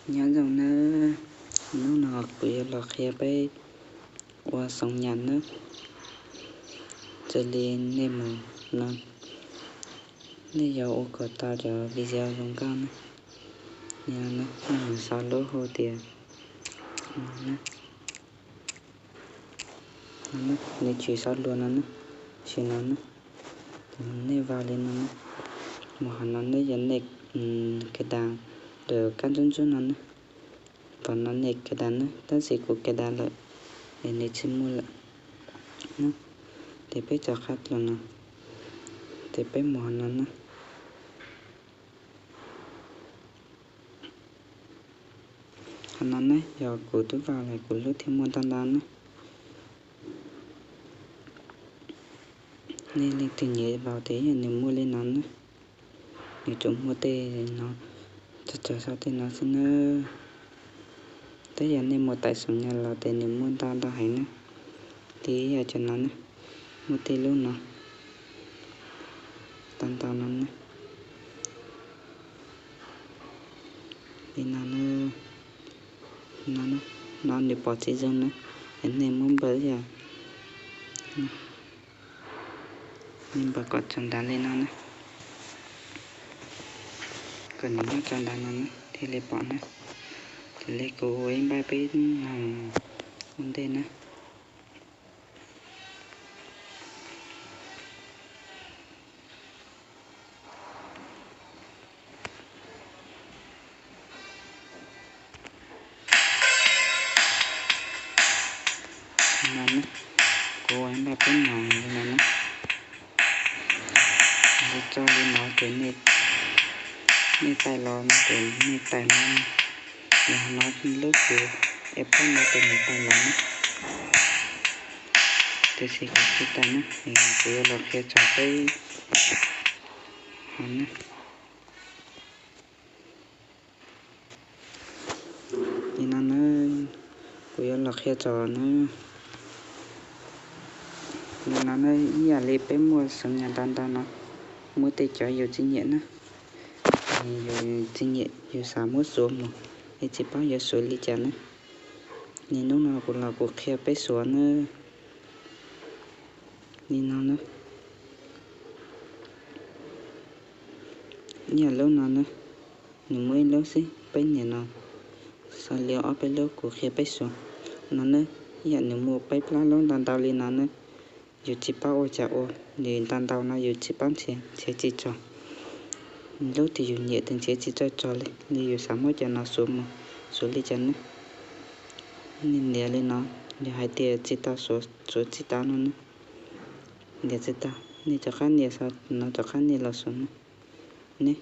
Nyob zoo nawb, hnub no kuv yuav los qhia peb ua xoom nyas nawb. Raws li nej mus no, nej yuav ua kom tau cov video zoo nkauj na. Nej mus xaus lub hu tias no na. Nws tsis xaus luag no na, sim no na. Nej vau li no na. Mus hauv no nej yog nej ka das lawm kab ntsuab ntsuab no na. Tom no nej ka das na, tab sis kuv ka das lawm es nws tsis muaj lawm. Ces peb rov qab los no, ces peb mus hauv no na. Hauv no na yog kuv twb vau lawm, kuv lub thiaj muaj ntau ntau na. Nej leej twg nyiam vau ces yog nws muaj li no na. Nws tsuas muaj tej no, txog txog sau tej no xwb na. Tab yog nej mus tais xoom nyas los ces nws muaj ntau ntau heev na. Li yog cov no na, muaj tej lub no ntau ntau no na. Li no, no nws pom tsis zoo na, es nej muab npawm yog, nej npawm kom txog nrad li no na, kom nws nyob txog nrad no na thiaj li pom na. Raws li kuv ua ib npaib peb noog ua ntej na. No na, kuv ua ib npaib peb noog li no na. Li tso li no ces nej tais los ces nej tais no, yog no lub kuv es pab no ces nws tais los na. Tiam sis kuv tsis tais na, kuv yuav los qhia tso peb hov na. Li no na, kuv yuav los qhia tso na. Li no na, ib yam li peb muaj xoom nyas ntau ntau no, muaj tej cov yus tsis nyiam na, yus tsis nyiam yus xav muab xuav mus, es tsis paub yuav xuav li cas na. Li hnub no kuv los kuv qhia peb xuav na. Li no na, ib yam lub no na, nws muaj ib lub xwb, peb nias no, xaus li ob peb lub kuv qhia peb xuav no na. Ib yam nws muaj peb plaub lub ntau ntau li no na, yus tsis paub ua cas ua, nws ntau ntau no yus tsis paub nrhiav, nrhiav tsis txog. Lub twg yus nyiam tus nrhiav tsis txog txog li, li yus xav muab cov no xuav mus, xuav li cas ne? Nej nias li no, yog hais tias tsis tau xuav, xuav tsis tau no ne, nias tsis tau, nej rov qab nias, no rov qab nias los xuav ne. Ne,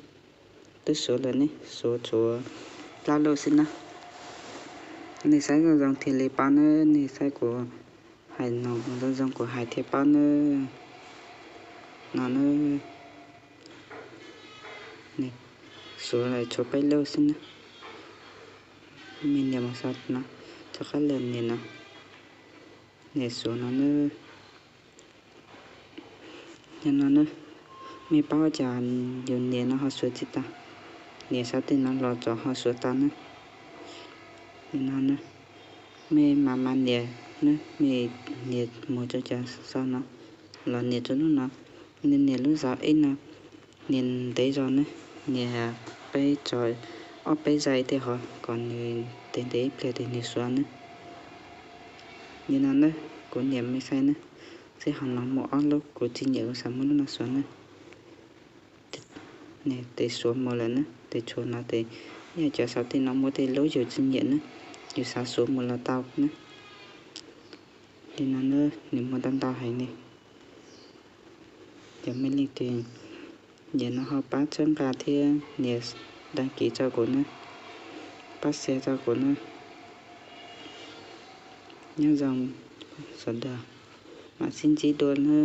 twb xuav lawm ne, xuav tshuav plaub lub xwb na. Nej saib zoo zoo thiaj li paub na, nej saib kuv hais no zoo zoo kuv hais thiaj paub na. No na, xuav lawm tshuav peb lub xwb na. Nej nias mus saum no, rov qab los nias no, nias xuav no na. Yog no na, mej paub cas yus nias no ho xuav tsis tau, nias sab tej no los txog ho xuav tau na. Yog no na, mej mas mas nias na, mej nias mus rau cov xaus no, los nias rau lub no, nej nias lub xaus ib no, nias ntev zog ne, nias peb tso, ob peb zaj tej ho kom nws ntev ntev ib pliag ces nws xuav ne. Li no na, kuv nias mej saib ne, seb ho no muaj ob lub kuv tsis nyiam kuv xav muab lub no xuav ne. Tes xuav mus lawm ne, tes tshuav no tes, yog cov xaus tej no muaj tej lub yus tsis nyiam ne, yus xav xuav mus los tau ne. Li no na, nws muaj ntau ntau heev ne. Yog mej leej twg nyiam no ho pab txhawb nqa thiab nias đăng ký rau kuv ne, pab share rau kuv ne. Nyob zoo sawv daws, mam sib ntsib dua na.